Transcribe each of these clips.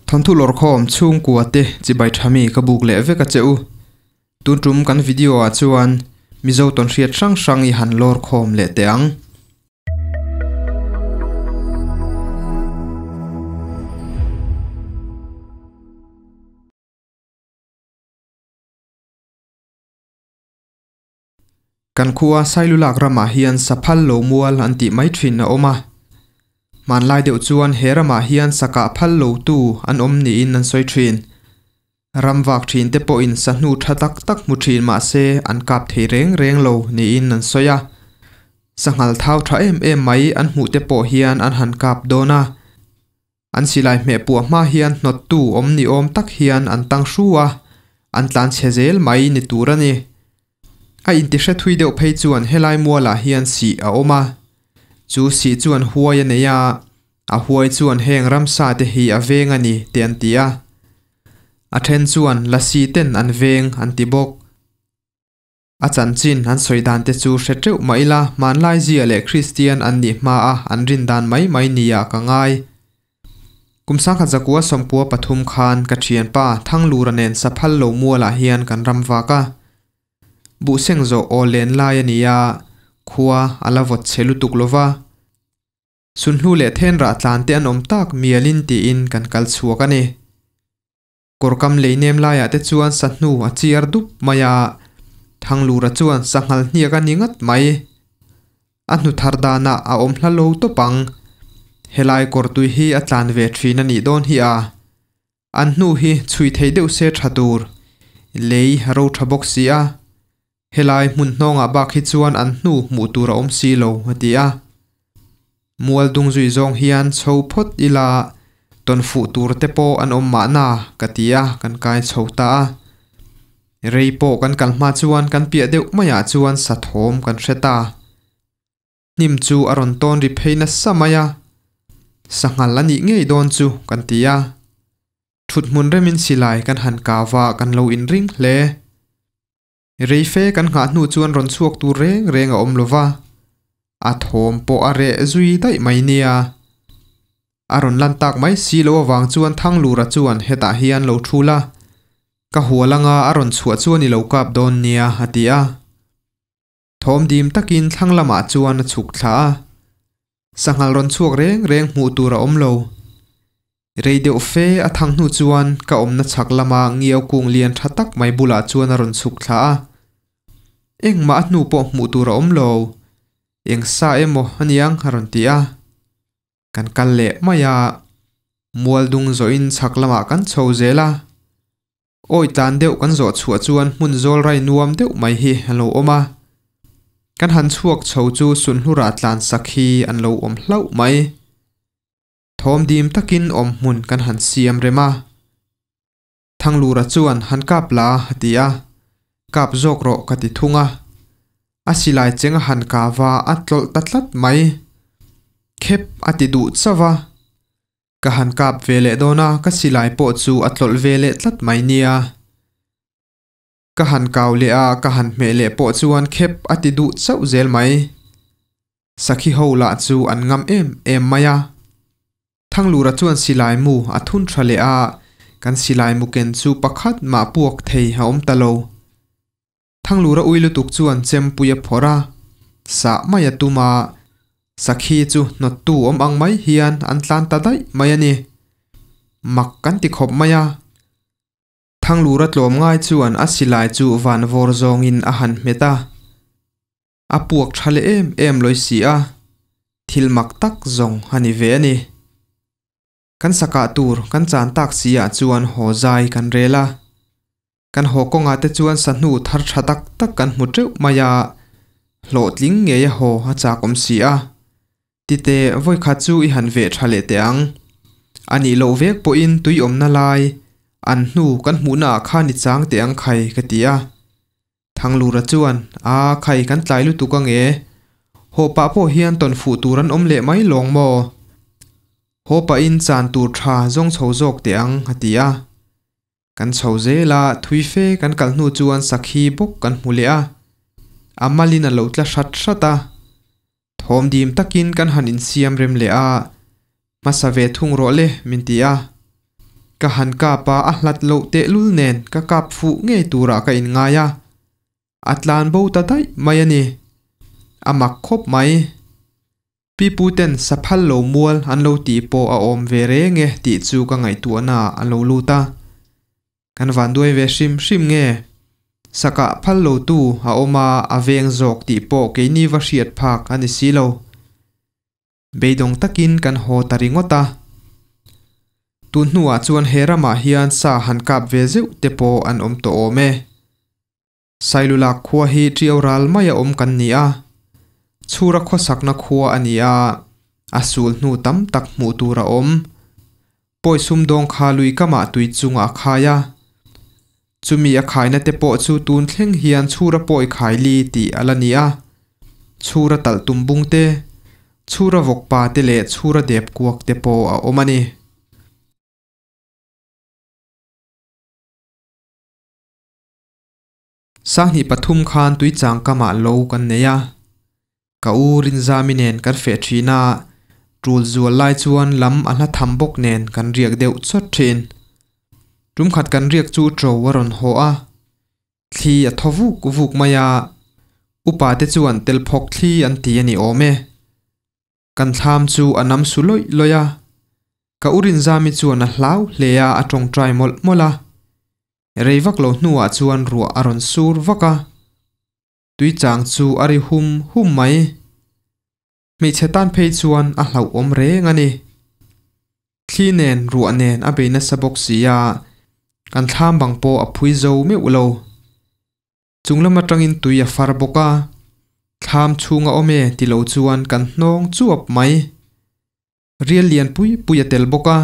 Thawnthu lawrkhawm chhungkua te chibai tha mi ka buk leh vek a che u. Tun tum kan video ah chuan Mizo tawnhriat hrang hrang i han lawrkhawm leh teh ang. Kan khua Sailulak ramah hian Saphal lo mual an tih mai thin a awm a. Hmanlai deuh chuan he ramah hian sakah phal lo tu an awm niin an sawi thin. Ram vak thin te pawhin sahnu tha tak tak hmu thin mah se an kap thei reng reng lo niin an sawi a. Sanghal thau tha em em mai an hmuh te pawh hian an han kap dawn a. An silai hmeh puah hma hian hnawttu awm ni awm tak hian an tang hru a, an tlan chhe zel mai ni tur a ni. A intihre thui deuh phei chuan helai mualah hian sih a awm a, chu sih chuan huai a nei a, a huai chuan heng ramsa te hi a veng a ni te an ti a. A then chuan lasi ten an veng an ti bawk. A chanchin an sawi dan te chu hre teuh mah ila, hmanlai zia leh Kristian an nih hmaa an rin dan mai mai nia ka ngai. Kum sangkhat zakua sawmkua pathum khan ka thianpa Thanglura nen Saphal lo mualah hian kan ram vak a. Buh seng zawh aw len lai a ni a, khua a la vawt chhe lutuk lo va. Sunhlu leh thenrah tlan te an awm tak mialin tiin kan kal chhuak a ni. Kawrkam lei nem laiah te chuan sahnu a chiar dup mai a, Thanglura chuan sanghal hniak a ni ngat mai. A hnu thar danah a awm hla lo tawp ang. Helai kawrtui hi a tlan ve thin a nih dawn hi a. An hnu hi chhui thei deuh se tha tur. Lei a ro tha bawk si a. Helai hmun hnawngah bak hi chuan an hnu hmuh tur a awm si lo, a ti a. Mual dung zui zawng hian chho phawt ila tawn fuh tur te pawh an awm mahna ka ti a, kan kai chho ta a. Rei pawh kan kal hma chuan kan piah deuh maiah chuan sathawm kan hre ta. Hnim chu a rawn tawn ri phei nasa mai a, sanghal a nih ngei dawn chu kan ti a. Thut hmun remin silai kan han kau va kan lo inring hle. Reife kan nghah hnu chuan rawn chhuak tur reng reng a awm lo va, a thawm pawh a reh zui daih mai nia. A rawn lan tak mai si lo avang chuan Thanglura chuan hetah hian lo thul a, ka hual anga a rawn chhuah chuan i lo kap dawn nia a ti a. Thawm dim takin thlang lamah chuan a chhuk thla a, sanghal rawn chhuak reng reng hmuh tur a awm lo. Rei deuh fe a thang hnu chuan ka awmna chhak lama ngiau kung lian tha tak mai bulah chuan a rawn chhuk thla a. Engmah a hnu pawh hmuh tur a awm lo. Eng sa emaw aniang a rawn ti a. Kan kal leh mai a, mual dung zawhin chhak lamah kan chho zel a. Awi tlan deuh kan zawh chhuah chuan hmun zawl rai nuam deuh mai hi a lo awm a. Kan han chhuak chho chu Sunhlurah tlan sak hi an lo awm hlauh mai. Thawm dim takin awm hmun kan han siam rem a. Thanglura chuan han kap la a ti a, kap zawk rawh ka ti thung a. A silai cheng a han kau va a tlawlh ta tlat mai. Khep a ti duh chauh a. Ka han kap ve leh dawn a, ka silai pawh chu a tlawlh ve leh tlat mai nia. Ka han kau leh a, ka han hmeh leh pawh chuan khep a ti duh chauh zel mai. Sakhi ho lah chu an ngam em em mai a. Thanglura chuan silai mu a thun tha leh a, kan silai mu ken chu pakhat mah puak thei a awm ta lo. Thanglura ui lutuk chuan chempui a phawrh a, sah mai a tum a, sakhi chu hnawttu awm ang mai hian an tlan ta daih mai a ni. Mak kan ti khawp mai a. Thanglura tlawm ngai chuan a silai chu van vawr zawngin a han hmet a, a puak tha leh em em lawi si a, thil mak tak zawng a ni ve a ni. Kan sakah tur kan chan tak si ah chuan haw zai kan rel a. Kan haw kawngah te chuan sahnu thar tha tak tak kan hmu teuh mai a, hlawhtling ngei a haw a chak awm si a. Tite vawikhat chu i han veh tha leh teh ang. A nih loh vek pawhin tui awmna lai an hnu kan hmuhna ah khan i chang teh ang khai ka ti a. Thanglura chuan, A, khai kan tlai lutuk ang e. Haw pah pawh hian tawn fuh tur an awm leh mai lawng maw? Haw pahin chan tur tha zawng chho zawk teh ang, a ti a. Kan chho zel a, thui fe kan kal hnu chuan sakhi bawk kan hmu leh a. A malin a lo tla hrat hrat a. Thawm dim takin kan han insiam rem leh a, hmasa ve thung rawh le, min ti a. Ka han kap a, a hlat loh tehlul nen ka kap fuh ngei turah ka inngai a, a tlan bo ta daih mai a ni. A mak khawp mai. Pipu ten saphal lo mual an lo tih pawh a awm ve reng e tih chu ka ngaihtuahna ah a lo lut a. Kan vanduai ve hrim hrim nge? Sakah phal lo tu a awm a, a veng zawk tih pawh keini va hriat phak a ni si lo. Beidawng takin kan haw ta ringawt a. Tun hnuah chuan he ramah hian sa han kap ve zeuh te pawh an awm tawh awm e. Sailulak khua hi ṭiau ral maia awm kan ni a. Chhura khawsakna khua a ni a, a sul hnu tam tak hmuh tur a awm. Pawi sumdawng kha lui kamah tui chungah a khai a. Chumi a khaina te pawh chu tun thleng hian chhura pawi khai li tih a la ni a. Chhura talh tum bung te, chhura vawk pa te leh chhura dep kuak te pawh a awm a ni. Sanghnih pathum khan tuichang kamah lo kan nei a. Ka u Rinzami nen kan feh thin a, tul zual lai chuan lam a hla tham bawk nen kan riak deuh chawt thin. Tumkhat kan riak chu ṭo a rawn haw a, thli a thaw vuk vuk mai a, upa te chuan tel phawk thli an ti a ni awm e. Kan thlam chu a nam su lawih lawih a, ka u Rinzami chuan a hlau hle a, a tawngtai mawlh mawlh a. Rei vak lo hnuah chuan ruah a rawn sur vak a, Tuichang chu a ri hum hum mai. Hmeichhe tan phei chuan a hlauhawm reng a ni. Thli nen ruah nen a bei nasa bawk si a, kan thlam bang pawh a phui zo meuh lo. Chung lam atangin tui a far bawk a, thlam chhunga awm e ti lo chuan kan hnawng chuap mai. Rial lian pui pui a tel bawk a,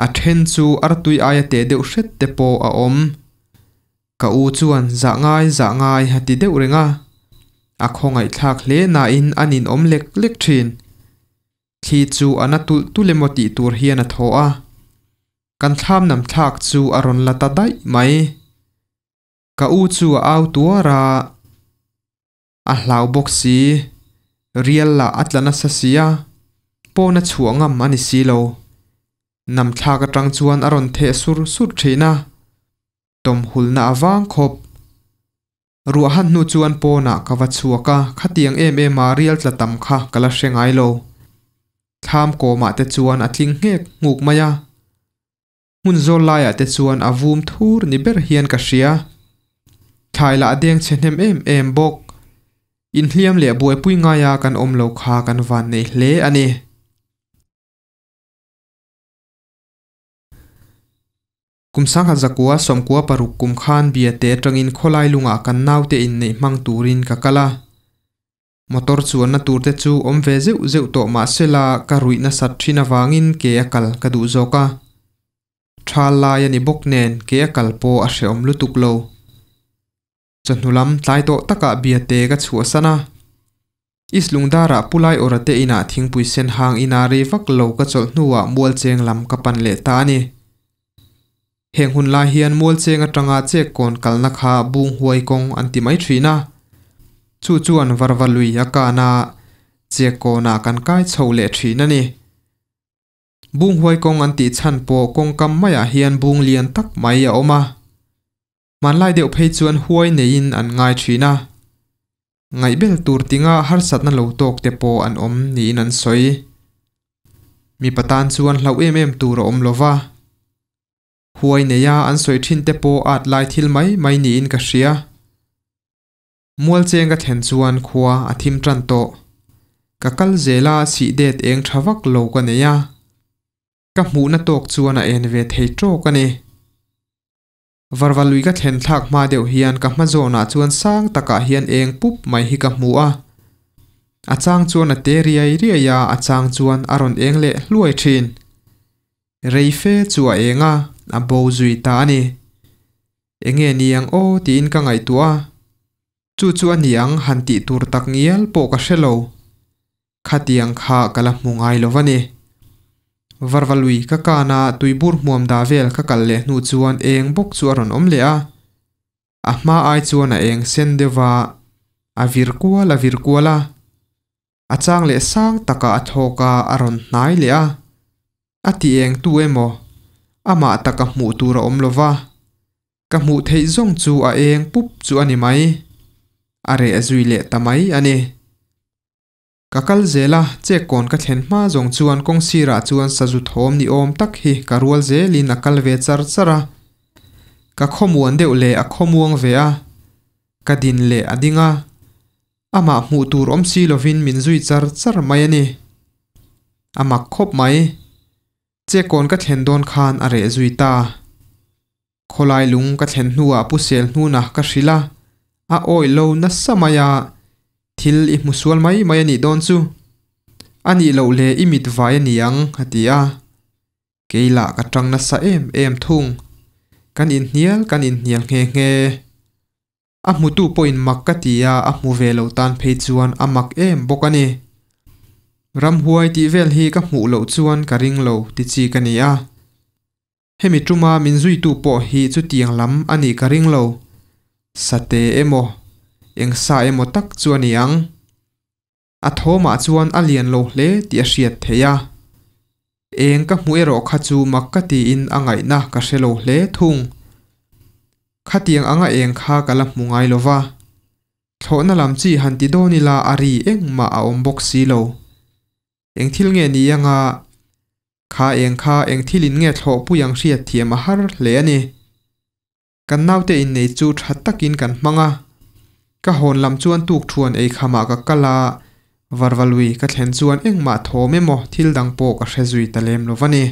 a then chu artui aia teh deuh hret te pawh a awm. Ka u chuan zah ngai zah ngai a ti deuh reng a, a khawngaihthlak hle nain a ninawm lek lek thin. Thli chu a na tulh tulh emaw tih tur hian a thaw a, kan thlam nam thlak chu a rawn la ta daih mai. Ka u chu a au tuar a. A hlau bawk si, rial lah a tla nasa si a, pawn a chhuah ngam a ni si lo. Namthlak atang chuan a rawn theh sur sur thin a, tawmhulna a vang khawp. Ruah han hnu chuan pawnah ka va chhuak a, khatiang em em a rial tla tam kha ka la hre ngai lo. Thlam kawmah te chuan a tling nghek nghuk mai a. Hmun zawl laiah te chuan a vum thur ni ber hian ka hria. Thlai lah a deng chhe hnem em em bawk. Inhliam leh buaipui ngaia kan awm lo kha kan van nei hle a ni. Kum sangha zakua sawmkua paruk kum khan biate atangin khawlai lungah kan naute inneih hmang turin ka kal a. Motor chuanna tur te chu awm ve zeuh zeuh tawh mah sela ka ruih nasat thin avangin ke a kal ka duh zawk a. Thal lai a ni bawk nen ke a kal pawh a hrehawm lutuk lo. Chawhnu lam tlai tawh takah biate ka chhuahsan a. East Lungdarah Pu Laiawra te inah thingpui sen hang ina rei vak lo ka chawlh hnuah Mualcheng lam ka pan leh ta a ni. Heng hun lai hian Mualcheng atanga chek kawn kalna kha bung huai kawng an ti mai thin a. Chu chuan varva lui a kan a, chek kawnah kan kai chho leh thin a ni. Bung huai kawng an tih chhan pawh kawngkam maiah hian bung lian tak mai a awm a. Hmanlai deuh phei chuan huai neiin an ngai thin a. Ngaihbel tur tinga harsatna lo tawk te pawh an awm niin an sawi. Mipa tan chuan hlauh em em tur a awm lo va. Huai neia an sawi thin te pawh at lai thil mai mai niin ka hria. Mualcheng ka thlen chuan khua a thim tan tawh. Ka kal zel a sih det eng tha vak lo ka nei a. Ka hmuhna tawk chuan a en ve thei tawk a ni. Varva lui ka thlen thlak hma deuh hian ka hma zawnah chuan sang takah hian eng pup mai hi ka hmu a. A chang chuan a te riai riai a, a chang chuan a rawn eng leh hluai thin. Rei fe chu a eng a, a bo zui ta a ni. Enge ni ang aw tiin ka ngaihtuah a. Chu chu a ni ang han tih tur tak ngial pawh ka hre lo. Khatiang kha ka la hmu ngai lo va ni. Varva lui ka kan a, tuibur hmuam dah vel ka kal leh hnu chuan eng bawk chu a rawn awm leh a. A hma ai chuan a eng sen deuh va, a vir kual a vir kual a. A chang leh sang takah a thawk a, a rawn hnai leh a. A ti eng tu emaw? Amah taka hmuh tur a awm lo va, ka hmuh theih zawng chu a eng pup chu a ni mai. A reh zui leh ta mai a ni. Ka kal zel a, check kawn ka thlen hma zawng chuan kawng sirah chuan sazu thawm ni awm tak hi ka rual zelin a kal ve char char a. Ka khawmuan deuh leh a khawmuang ve a, ka din leh a ding a. Amah hmuh tur awm si lovin min zui char char mai a ni. A mak khawp mai. Check kawn ka thlen dawn khan a reh zui ta. Khawlai lung ka thlen hnuah Pu Selhnuna ka hrilh a, a awih lo nasa mai a, Thil i hmu sual mai mai a nih dawn chu. A nih loh le i mit vai a ni ang, a ti a. Kei lah ka tang nasa em em thung. Kan inhnial kan inhnial nghe nghe. A hmutu pawhin mak ka ti a, a hmu ve lo tan phei chuan a mak em bawk a ni. Ramhuai tih vel hi ka hmuh loh chuan ka ring lo ti chi ka ni a. Hemi tuma min zuitu pawh hi chutiang lam a nih ka ring lo. Sate emaw, eng sa emaw tak chu a ni ang. A thawmah chuan a lian lo hle tih a hriat theih a. Eng ka hmuh erawh kha chu mak ka tiin a ngaihna ka hre lo hle thung. Khatiang anga eng kha ka la hmu ngai lo va. Thlawhna lam chi han ti dawn ila a ri engmah a awm bawk si lo. Eng thil nge ni anga kha eng kha eng thilin nge thlawhpui ang hriat thiam a har hle a ni. Kan naute innei chu tha takin kan hmang a, ka hawn lam chuan tukthuan ei khamah ka kal a, Varvalui ka thlen chuan engmah thawm emaw thil dang pawh ka hre zui ta lem lo va ni.